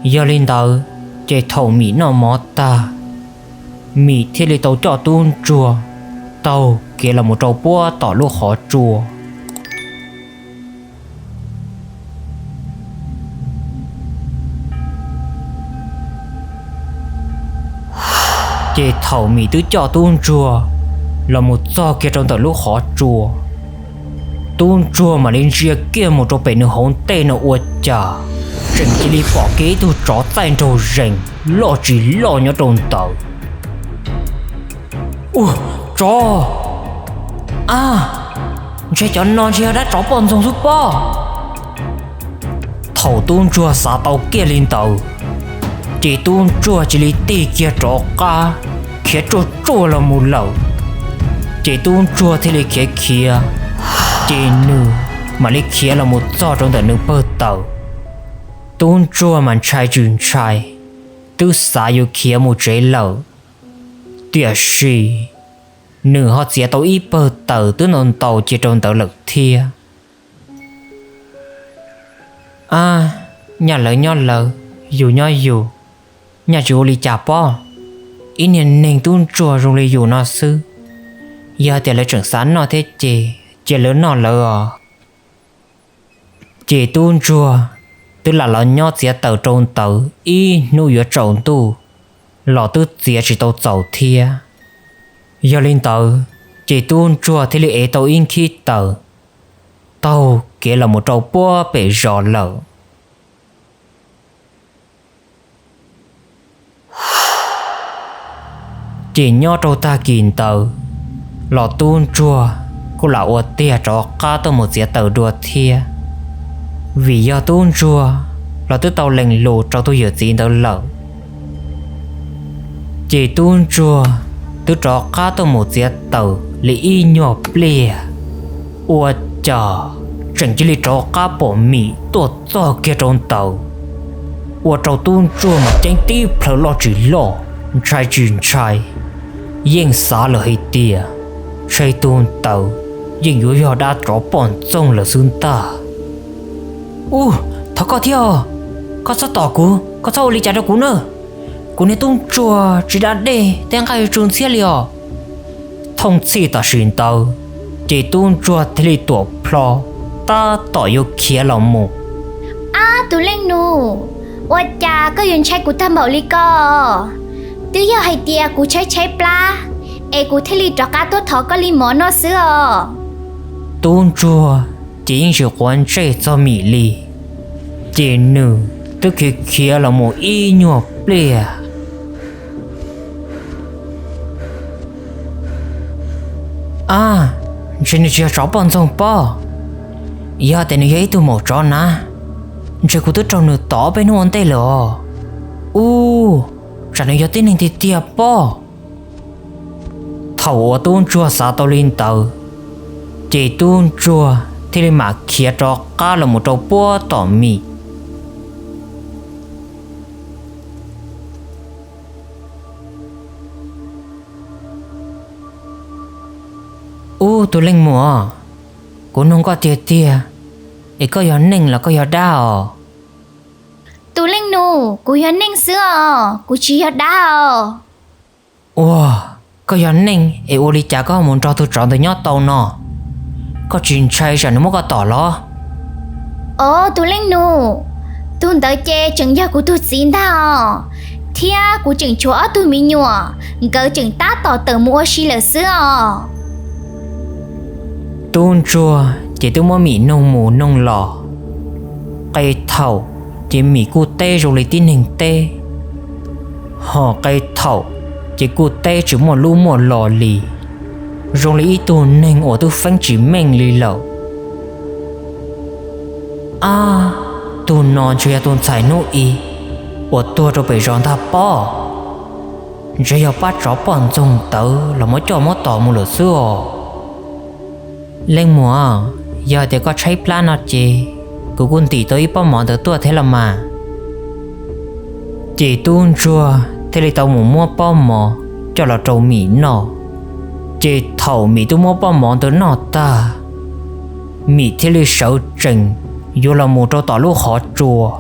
Yog li ntawd, ces thaum Mim noj mov tag, Mim thiaj li tau coj tub ntsuag taug kev los mus rau puag tom lub qhov tsua. Ces thaum Mim twb coj tub ntsuag los mus txog kiag rau ntawm lub qhov tsua, tub ntsuag mam li ntsia kiag mus rau pem nws hauv ntej no ua cas tseem cia li pom kiag ib tug tsov txaij nraug zees loj tsis loj nyob rau ntawd. Ua, tsov! A, ntshe cov no ntshe yog dab tsov poj ntxoog xwb pob. Thaum tub ntsuag xav tau kiag li ntawd, ces tub ntsuag cia li tig kiag rov qab khiav tsuaj tsuaj los mus lawm. Ces tub ntsuag thiaj li khiav khiav, ces nws mam li khiav los mus txog rau ntawm nws pawg taws. Tub ntsuag mas ntshai tsis ntshai, twb xav yuav khiav mus tsev lawm, tiam sis nws ho txiav tau ib pawg taws twb ntau ntau cia rau ntawd lawm thiab. A, nyaj lawv nyob lawv, yus nyob yus, nyaj tsis ua li cas pob. Ib niag neeg tub ntsuag zoo li yus no xwb, yog tias lawv tseem xav noj thiab ces cia lawv noj lawv os. Ces tub ntsuag twb lam los nyob txiav taws rau ntawd ib hnub yuav tsaus ntuj los twb txiav tsis tau txaus thiab. Yog li ntawd, ces tub ntsuag thiaj li ev tau ib nkhib taws taug kev los mus rau puag pem zos lawm. Ces nyob rau tag kis ntawd los tub ntsuag kuj lam ua tiag rov qab tuaj mus txiav taws dua thiab, vim yog tub ntsuag los twb tau lees lus rau tus yawm txiv ntawd lawm. Ces tub ntsuag twb rov qab tuaj mus txiav taws li ib nyuag pliag, ua cas tseem cia li rov qab pom Mim tuaj txog kiag rau ntawd, ua rau tub ntsuag mas ceeb tib plhaw loj tsis loj, ntshai tsis ntshai, yeej xav lawm hais tias ntshe tus ntawd yeej yuav yog dab tsov poj ntxoog lawm xwb ntag. Ub, thov koj thiab os, koj txhob tom kuv, koj txhob ua li cas rau kuv na. Kuv niag tub ntsuag tsis da dej tej nqaij yuav tsw ntxhiab li os. Thooj txhij tam sim ntawd, ces tub ntsuag thiaj li tuam plho tab tom yuav khiav los mus. Ab, tus leej nus, ua cas koj yuav ntshai kuv tag npaum li ko? Twb yog hais tias kuv tshaib tshaib plab es kuv thiaj li rov qab tuaj thov koj li mov noj xwb os. Tub ntsuag ces yeej tsis quav ntsej txog Mim li, ces nws twb khiav khiav los mus ib nyuag pliag. Ab, ntshe nws tsis yog tsov poj ntxoog pob. Yog tias nws yog ib tug maum tsov na, ntshe kuv twb raug nws tom ob peb hnub ua ntej lawm os. Ub, tsam nws yog tib neeg tiag tiag pob. Thaum uas tub ntsuag xav tau li ntawd, ces tub ntsuag thiaj li mam khiav rov qab los mus rau puag tom Mim. Ub, tus leej muam, kuv nug koj tiag tiag, es koj yog neeg los koj yog dab os? Tus leej nus, kuv yog neeg xwb os, kuv tsis yog dab os. Ua, koj yog neeg es ua li cas koj mus nrog tus tsov ntawd nyob tau no? Koj tsis ntshai tsam nws muab koj tom los? Os, tus leej nus, tus ntawd ces tseem yog kuv tus txiv ntag os, thiab kuv tseem tshuav ob tug me nyuam, nkawd tseem tab tom tawm mus ua si lawm xwb os. Tub ntsuag ces twb muab Mim noog mus noog los, qee thaum ces Mim kuj teb zoo li tib neeg teb, ho qee thaum ces kuj teb tsis muaj lub muaj lo li, zoo li ib tug neeg uas twb feeb tsis meej li lawm. Ab, tus no ntshe yog tus ntxhais hnub i uas tuag rau pem zos ntag pob. Ntshe yog pab tsov poj ntxoog ntawd los muab coj muab tom mus lawm xwb os. Leej muam, yog tias koj tshaib plab no ces kuv kuj ntim tau ib pob mov ntawd tuaj thiab los mas. Ces tub ntsuag thiaj li tau mus muab pob mov coj los rau Mim noj. Ces thaum Mim twb muab pob mov ntawd noj tag, Mim thiaj li sawv tsees yuav los mus rau tom lub qhov tsua.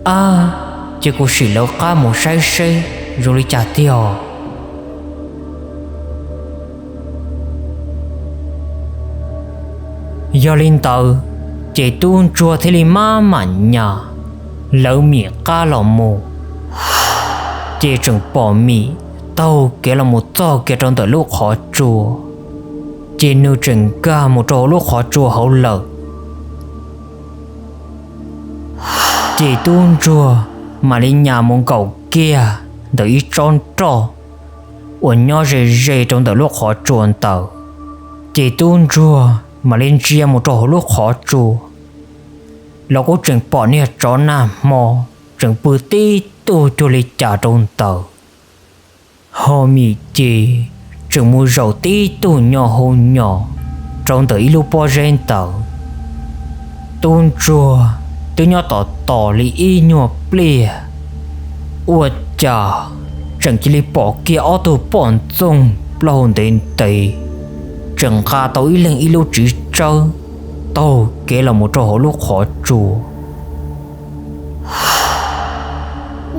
Ab, ces kuv sim lawv qab mus saib seb zoo li cas tiag. Yog li ntawd, ces tub ntsuag thiaj li maj mam nyas lawv mim qab los mus, ces tseem pom mim taug kev los mus txog kiag rau ntawm lub qhov tsua, ces nws tseem nkag mus rau hauv lub qhov tsua hauv lawm. Ces tub ntsuag mam li nyas mus nkaum kiag ntawm ib tsob nroj uas nyob ze ze rau ntawm lub qhov tsua ntawd, ces tub ntsuag mam li ntsia mus rau hauv lub qhov tsua los kuj tseem pom niag tsov nag hmo tseem pw tib tug cuag li cas rau ntawd. Ho mim ces tseem mus zaum tib tug nyo hau nyos rau ntawm ib lub pob zeb ntawd. Tub ntsuag twb nyob tos tos li ib nyuag pliag, ua cas tseem cia li pom kiag ob tug poj ntxoog plaub hau ntev ntev tseem nqa tau ib leeg ib lub tsiv tsawb taug kev los mus rau hauv lub qhov tsua.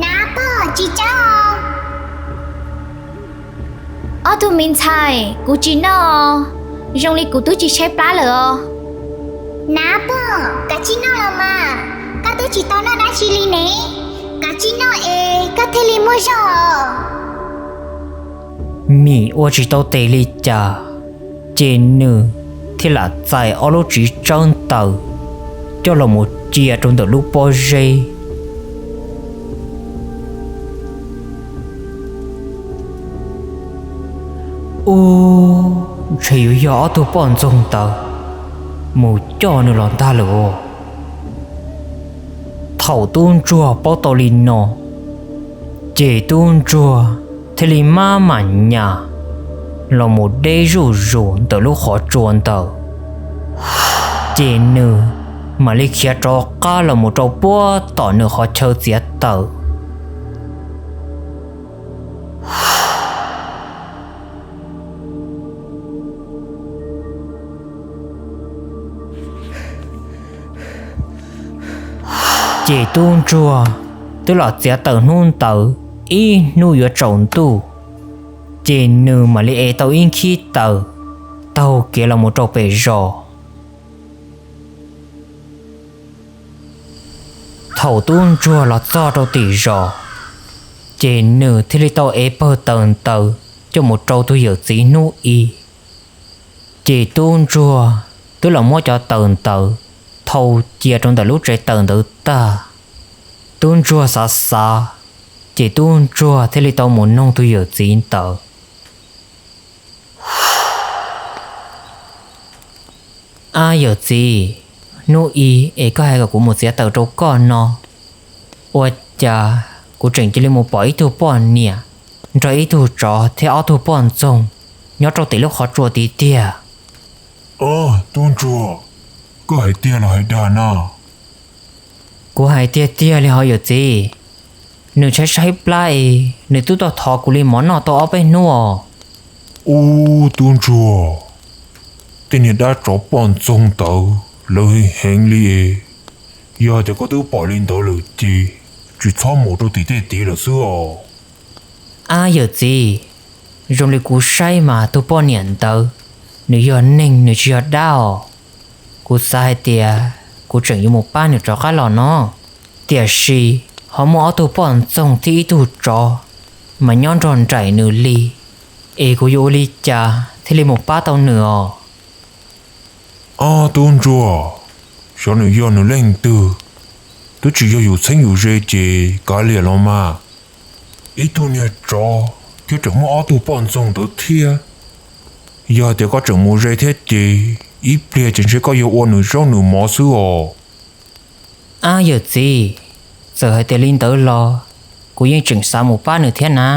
Nav pog, tsis tsawb os. Ob tug me ntxhais, kuv tsis noj, zoo li kuv twb tsis tshaib plab lawm os. Nav pog, kav tsij noj los mas, koj twb tsis tau noj dab tsi li ne, kav tsij noj es koj thiaj li muaj zog. Mim ua tsis tau tes li cas, ces nws thiaj lam txais ob lub tsiv tsawb ntawd coj los mus cia rau ntawm lub pob zeb. Ub, ntshe yuav yog ob tug poj ntxoog ntawd mus coj nws los ntag lawm os. Thaum tub ntsuag paub tau li no, ces tub ntsuag thiaj li maj mam nyas los mus deb zuj zus ntawm lub qhov tsua ntawd, ces nws mam li khiav rov qab los mus rau puag tom nws qhov chaw txiav taws. Ces tub ntsuag twb los txiav taws hnub ntawd ib hnub yuav tsaus ntuj, ces nws mam li ev tau ib nkhib taws taug kev los mus rau pem zos. Thaum tub ntsuag los txog rau tim zos, ces nws thiaj li tau ev pawg taws ntawd coj mus rau tus yawm txiv hnub i. Ces tub ntsuag twb los muab cov taws ntawd thau cia rau ntawm lub tsev taws ntawd tag. Tub ntsuag xav xav, ces tub ntsuag thiaj li tau mus noog tus yawm txiv ntawd. Ab yawm txiv, hnub i es koj hais kom kuv mus txiav taws rau koj no, ua cas kuv tseem cia li mus pom ib tug poj niam nrog ib tug tsov thiab ob tug poj ntxoog nyob rau tim lub qhov tsua tid tiag. Ob tub ntsuag, koj hais tiag los hais dag na? Kuv hais tiag tiag li hos yawm txiv. Nws tshaib tshaib plab es nws twb tuaj thov kuv li mov noj tau ob peb hnub os. Ub tub ntsuag, tej niag dab tsov poj ntxoog ntawd lawv heev heev li es, yog tias koj twb pom li ntawd lawm ces tsis txhob mus rau tim tej tid lawm xwb os. Ab yawm txiv, zoo li kuv saib mas tus poj niam ntawd, nws yog neeg nws tsis yog dab os. Kuv xav hais tias kuv tseem yuav mus pab nws rov qab los no, tiam sis ho muaj ob tug poj ntxoog thiab ib tug tsov mas nyob nrog nraim nws li, es kuv yuav ua li cas thiaj li mus pab tau nws os? Ob tub ntsuag, xyov nws yog nws leej twg, twb tsis yog yus txheeb yus ze ces kav liam los mas. Ib tug niag tsov thiab tseem muaj ob tug poj ntxoog ntawd thiab. Yog tias koj tseem mus ze thiab ces ib pliag ces ntshe koj yuav ua nws zaub nws mov xwb os. Ab yawm txiv, txawm hais tias li ntawd los kuv yeej tseem xav mus pab nws thiab na.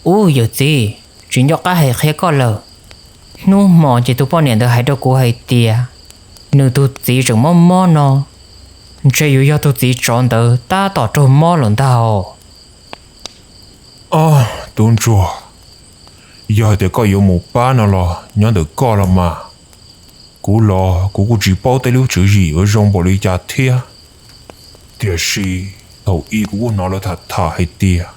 Ub yawm txiv, tsis nco qab hais qhia koj lawm. Hnub hmo ces tus poj niam ntawd hais rau kuv hais tias nws tus txiv tseem mob mob no, ntshe yuav yog tus txiv tsov ntawd tab tom raug mob lawm ntag os. Ob tub ntsuag, yog hais tias koj yuav mus pab no los nyob ntawm koj los mas. Kuv los kuv kuj tsis paub tej lub tswv yim yuav zoo npaum li cas thiab, tiam sis Thaum ub kuv kuj hnov lawv tham tham hais tias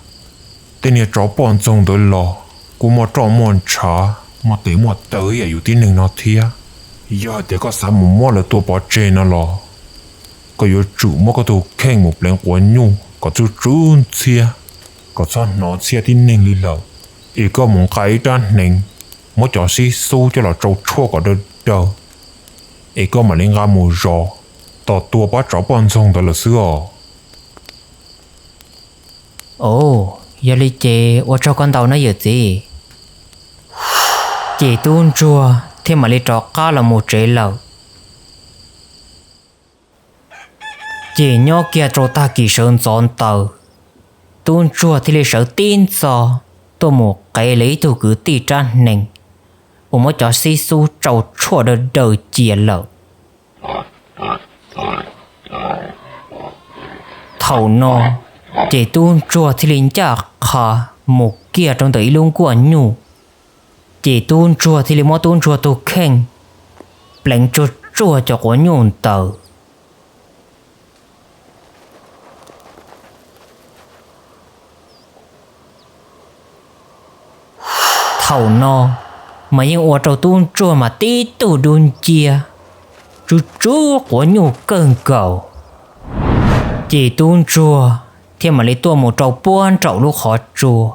tej niag tsov poj ntxoog ntawd los kuj muaj roj muaj ntshav, muaj tes muaj taw ib yam yus tib neeg no thiab. Yog hais tias koj xav mus muab lawv tua pov tseg no los koj yuav tsum muab koj tus kheej mus pleev quav nyuj kom tsw tsw ntxhiab, kom txhob hnov ntxhiab tib neeg li lawm, es koj mus nqa ib rab hneev, muab cov xib xub coj los tsau tshuaj kom daw daw, es koj mam li nqa mus zov, tos tua pab tsov poj ntxoog ntawd lawm xwb os. Ov, yog li ces ua tsaug koj ntau nawb yawm txiv. Ces tub ntsuag thiaj mam li rov qab los mus tsev lawm. Ces nyob kiag rau tag kis sawv ntxov ntawd, tub ntsuag thiaj li sawv tib ntxov tuaj mus qev lawv ib tug kwv tij rab hneev uas muab cov xib xub tsau tshuaj daw daw cia lawm. Thaum no ces tub ntsuag thiaj li ncaj qha mus kiag rau ntawm ib lub nkuaj nyuj, ces tub ntsuag thiaj li muab tub ntsuag tus kheej pleev tsuag tsuag cov quav nyuj ntawd. Thaum no mas yeej ua rau tub ntsuag mas tib tug dub nciab, tsw tsw quav nyuj kawg nkaus. Ces tub ntsuag thiaj mam li tuaj mus rau puag nraum lub qhov tsua.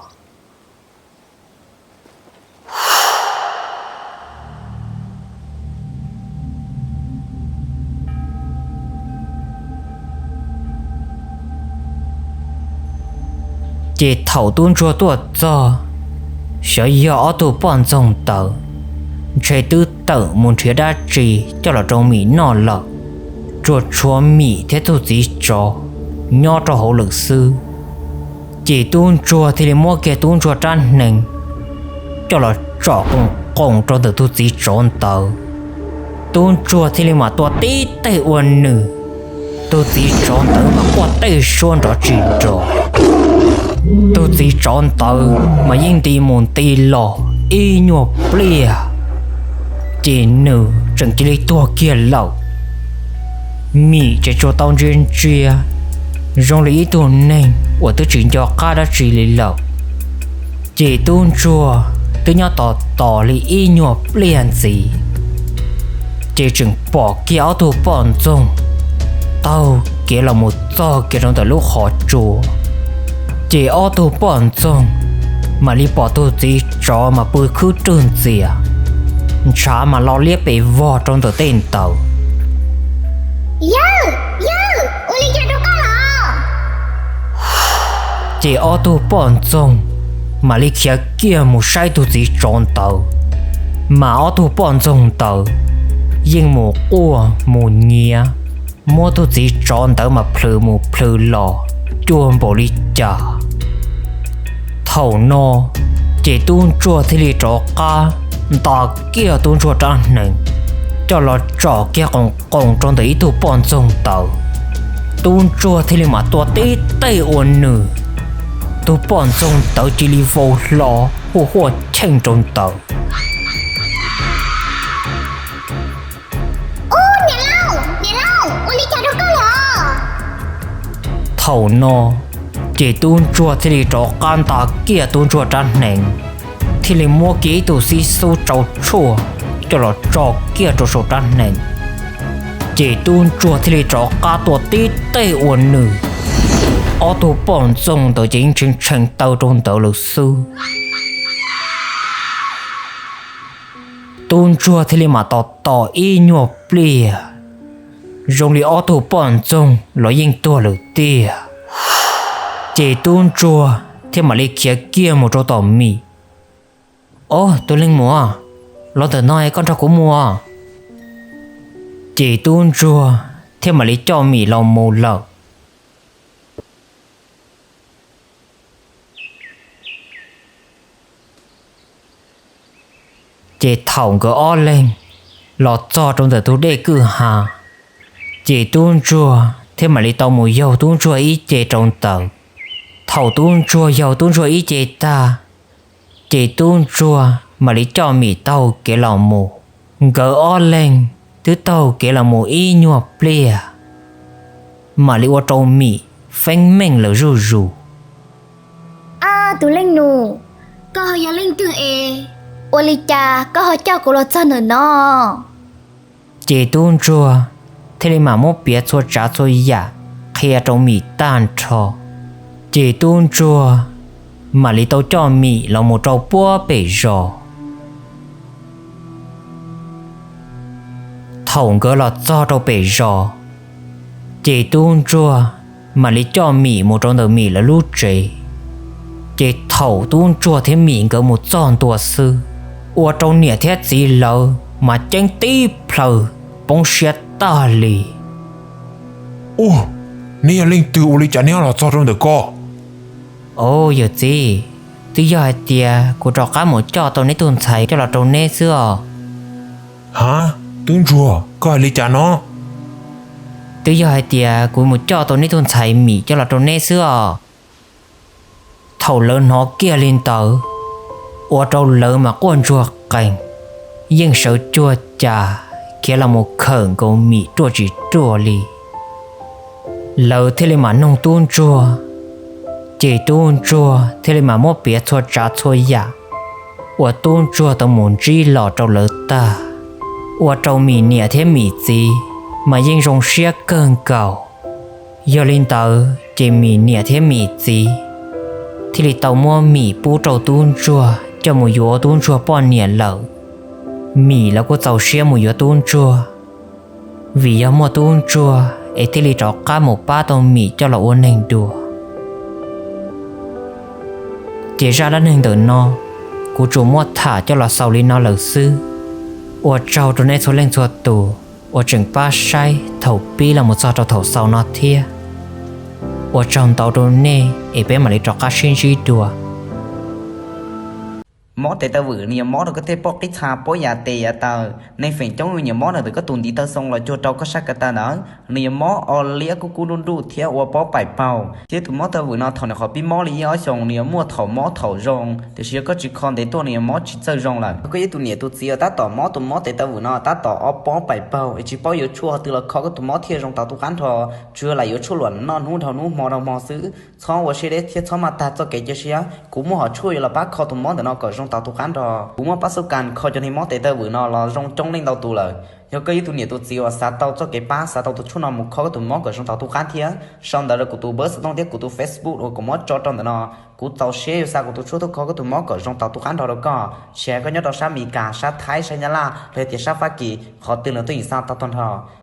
Ces thaum tub ntsuag tuaj txog, xyov yog ob tug poj ntxoog ntawd ntshe twb tawm mus nrhiav dab tsi coj los rau Mim noj lawm, tsuas tshuav Mim thiab tug txiv tsov nyob rau hauv lawm xwb. Ces tub ntsuag thiaj li muab kiag tub ntsuag rab hneev coj los tsom qoos qoos rau ntawm tus txiv tsov ntawd. Tub ntsuag thiaj li mam tua tib teg ua nws, tus txiv tsov ntawd mas quaj tej suab nrov tsis nrov. Tus txiv tsov ntawd mas yeej nti mus nti los ib nyuag pliag, ces nws tseem cia li tuag kiag lawm. Mim tseem tsuas tau ntsia ntsia zoo li ib tug neeg uas twb tsis nco qab dab tsi li lawm. Ces tub ntsuag twb nyob tos tos li ib nyuag pliag ntxiv, ces tseem pom kiag ob tug poj ntxoog taug kev los mus txog kiag rau ntawm lub qhov tsua. Ces ob tug poj ntxoog mam li pom tus txiv tsov mas pw khwb rwg ntxias, ntshav mas lo liab pes vog rau ntawm tej ntawd. Yawg, yawg, ua li cas rau koj los? Ces ob tug poj ntxoog mam li khiav kiag mus saib tus txiv tsov ntawd, mas ob tug poj ntxoog ntawd yeej mus quaj mus nyiav, muab tus txiv tsov ntawd mas plhws mus plhws los cuag npaum li cas. Thaum no ces tub ntsuag thiaj li rov qab nta kiag tub ntsuag rab hneev coj los tsom kiag qoos qoos rau ntawm ib tug poj ntxoog ntawd. Tub ntsuag thiaj li mam tua tib teg ua nws, tus poj ntxoog ntawd cia li vau hlo huaj huaj cheej rau ntawd. Ub, niam laus, niam laus, ua li cas rau koj los? Thaum no ces tub ntsuag thiaj li rov qab nta kiag tub ntsuag rab hneev, thiaj li muab kiag ib tug xib xub tsau tshuaj coj los tso kiag rau saum rab hneev. Ces tub ntsuag thiaj li rov qab tua tib teg ua nws, ob tug poj ntxoog ntawd ces yeej tshee tshee taw rau ntawd lawm xwb. Tub ntsuag thiaj li mam tos tos ib nyuag pliag, zoo li ob tug poj ntxoog los yeej tuag lawm tiag. Ces tub ntsuag thiaj mam li khiav kiag mus rau tom Mim. Ob, tus leej muam, los ntawm no koj nrog kuv mus. Ces tub ntsuag thiaj mam li coj Mim los mus lawm. Ces thaum nkawd ob leeg los txog rau ntawm tus dej kwj ha, ces tub ntsuag thiaj mam li tau mus yaug tub ntsuag ib ce rau ntawd. Thaum tub ntsuag yaug tub ntsuag ib ce tag, ces tub ntsuag mam li coj Mim taug kev los mus. Nkawd ob leeg twb taug kev los mus ib nyuag pliag, mam li ua rau Mim feeb meej lawm zuj zus. Ab, tus leej nus, koj ho yog leej twg es ua li cas koj ho coj kuv los txog ntawm no? Ces tub ntsuag thiaj li mam muab piav txhua tsav txhua yam qhia rau Mim tag nrho. Ces tub ntsuag mam li tau coj Mim los mus rau puag pem zos. Thaum nkawd los txog rau pem zos, ces tub ntsuag mam li coj Mim mus rau ntawm Mim lawv lub tsev. Ces thaum tub ntsuag thiab Mim nkawd mus txog ntua xwb, ua rau niam thiab txiv lawv mas ceeb tib plhaw, poob siab tag li. Ub, neb yog leej twg ua li cas neb ho los txog rau ntawm ko? Au, yawm txiv, twb yog hais tias kuv rov qab mus coj tau neb tug ntxhais coj los rau neb xwb os. Ha, tub ntsuag, koj hais li cas no? Twb yog hais tias kuv mus coj tau neb tug ntxhais Mim coj los rau neb xwb os. Thaum lawv hnov kiag li ntawd, ua rau lawv mas quaj ntsuag qees, yeej sawv cuag cas khiav los mus khawm nkaus Mim ruaj tsis ruaj li. Lawv thiaj li mam noog tub ntsuag, ces tub ntsuag thiaj li mam muab piav txhua tsav txhua yam uas tub ntsuag tau mus ntsib los rau lawv tag, ua rau Mim niam thiab Mim txiv mas yeej zoo siab kawg nkaus. Yog li ntawd ces Mim niam thiab Mim txiv thiaj li tau muab Mim pub rau tub ntsuag coj mus yuav ua tub ntsuag poj niam lawm. Mim los kuj txaus siab mus yuav tub ntsuag, vim yog muaj tub ntsuag es thiaj li rov qab mus pab tau Mim coj los ua neeg dua. Ces zaj dab neeg ntawm no kuv tsuas muab tham coj los xaus li no lawm xwb. Ua tsaug rau nej txhua leej txhua tus uas tseem pab saib thaum pib los mus txog rau thaum xaus no thiab. Ua tsaug ntau rau nej es peb mam li rov qab sib ntsib dua. Mob tes taw vwm nws yuav mob rau koj tej poj qib txha, pob yav tes yav taw. Neeg feem coob nyiam mob ntawm koj tus ntiv taw xoo los cuag rau koj sab ko taw ntawd, nws yuav mob o liab kub kub nruj nruj thiab ua pob paim paug. Thiab tus mob taw vwm no thaum nws qhov pib mob li ib ob xyoos nws yuav muaj thaum mob thaum zoo, tiam sis yog koj tsis kho ntev tuaj nws yuav mob tsis txawj zoo lawm. Yog koj yog tus niam tus txiv uas tab tom mob tus mob tes taw vwm no tab tom ob pob paim paug es tsis paub yuav tshuaj qhov twg los kho koj tus mob thiaj zoo tau tus qab nrho, tsuas yog lam yuav tshuaj luam noj hnub dhau hnub hmo dhau hmo xwb. Txhob ua siab deb thiab txhob maj tag txoj kev cia siab, kuv muaj hom tshuaj yuav los pab kho tus mob ntawm no kom zoo tau tus qab nrho. Kuv muaj pab xub kas kho cov neeg mob tes taw vwm no los zoo coob leej ntau tus lawm. Yog koj yog tus niam tus txiv uas xav tau txoj kev pab, xav tau tus tshuaj no mus kho koj tus mob kom zoo tau tus qab thiab, sau ntawv rau kuv tus npawb xov tooj thiab kuv tus Facebook uas kuv muab tso rau ntawm no. Kuv txaus siab yuav xa kuv tus tshuaj tuaj kho koj tus mob kom zoo tau tus qab nrho rau koj, tsis hais koj nyob rau sab Mes Kas, sab Thaib, sab Nyab Laj los yog tias sab Fab Kis, qhov twg los tuaj yeem xa tau tag nrho.